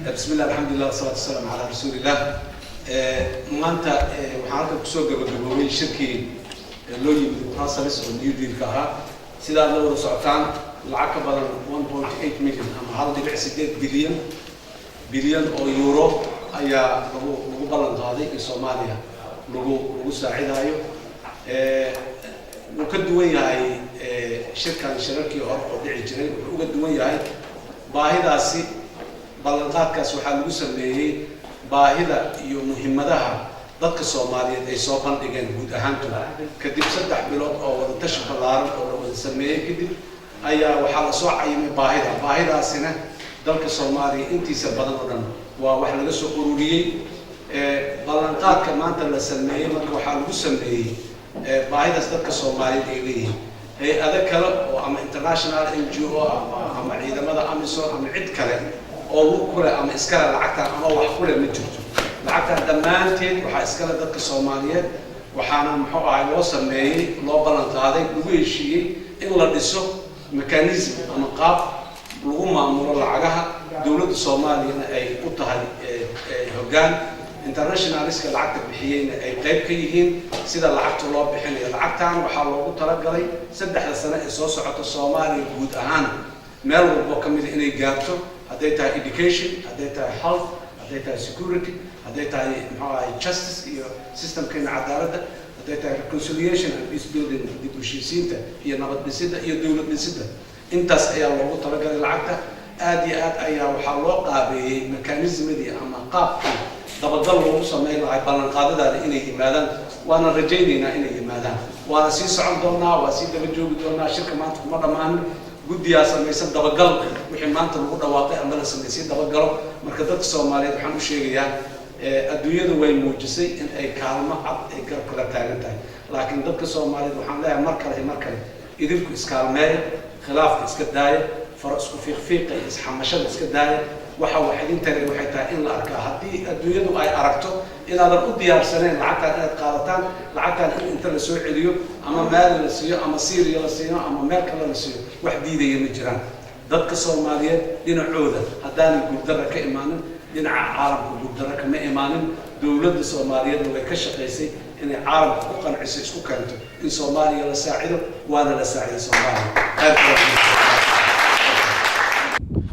Bismi Illah, alxamdulilah, wasalaatu wasalaamu calaa rasuulillah. Maanta waxaan halkan kusoo gabagaboobay shirkii loo yimid Brussels oo New Dealka ahaa. Sidaad la wada socotaan, lacag ka badan 1.8 million ama 1.8 bilyan oo euro ayaa lagu ballan qaaday in Soomaaliya lagu saacidaayo. Wuu ka duwan yahay shirkan shirarkii hore oo dhici jiray. Wuxuu uga duwan yahay baahidaasi, ballanqaadkaas waxaa lagu sameeyey baahida iyo muhiimadaha dadka Soomaaliyeed ay soo bandhigeen guud ahaantooda. Kadib 3 bilood oo wada tashi ballaaran oo la wada sameeyey kadib ayaa waxaa lasoo cayimay baahida. Baahidaasina dalka Soomaaliya intiisa badan oo dhan waa wax laga soo ururiyey. Ballanqaadka maanta la sameeyey marka waxaa lagu sameeyey baahidaas dadka Soomaaliyeed ay leeyihiin. Hay-ado kale oo ama international NGO ama ciidamada AMISOM ama cid kale oo lug ku leh ama iskale lacagtan ama wax ku leh ma jirto. Lacagtan dhammaanteed waxaa iskale dadka Soomaaliyeed. Waxaana, muxuu ahay, loo sameeyey, loo ballan qaaday, lagu heshiiyey in la dhiso mechanism ama qaab lagu maamulo lacagaha, dowladda Soomaaliyana ay u tahay hoggaan, internationaliska lacagta bixiyeyna ay qayb ka yihiin sida lacagta loo bixinayo. Lacagtan waxaa loogu talagalay 3da sano ee soo socota Soomaaliya guud ahaan meel walbo ka mida inay gaarto, hadday tahay education, hadday tahay health, hadday tahay security, hadday tahay, muxuu ahay, justice iyo systemkeena cadaaladda, hadday tahay reconciliation and peace building, dib u heshiisiinta iyo nabad dhisidda iyo dowlad dhisidda. Intaas ayaa loogu talagalay lacagta. Aad iyo aad ayaa waxaa loo qaabeeyey mechanismadii ama qaabkii dabagal loogu sameyn lahay ballanqaadadaada inay yimaadaan. Waana rajaynaynaa inay yimaadaan, waana sii socon doonaa, waa sii daba joogi doonaa. Shirka maanta kuma dhammaanin. Guddiyaa samaysan dabagal wixii maanta lagu dhawaaqay ama la samaysay dabagalo. Marka dadka Soomaaliyeed waxaan u sheegayaa, adduunyadu way muujisay in ay kaalmo cad ay garab kala taagan tahay, laakiin dadka Soomaaliyeed waxaan leeyahay mar kale iyo mar kale, idinku iskaalmeeya, khilaafka iska daaya, faro isku fiiqfiiqa iyo isxamashada iska daaya. Waxa wax idin taray waxay tahay in la arkaa haddii adduunyadu ay aragto inaadan u diyaarsaneen lacagtaan inaad qaadataan. Lacagtaan in inta la soo celiyo ama Maali la siiyo ama Syria la siiyo ama meel kale la siiyo, wax diidaya ma jiraan. Dadka Soomaaliyeed dhinacooda haddaanay guuldarra ka imaanin, dhinaca caalamka guuldarra kama imaanin. Dowladda Soomaaliyeedna way ka shaqaysay inay caalamka ku qanciso, isku keento in Soomaaliya la saacido, waana la saaciday Soomaaliya. Khayr.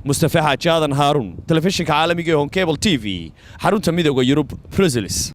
Mustafa Xaaji Aadan Haaruun, telefishinka caalamiga ee Horn Cable TV, xarunta Midowga Yurub, Brussels.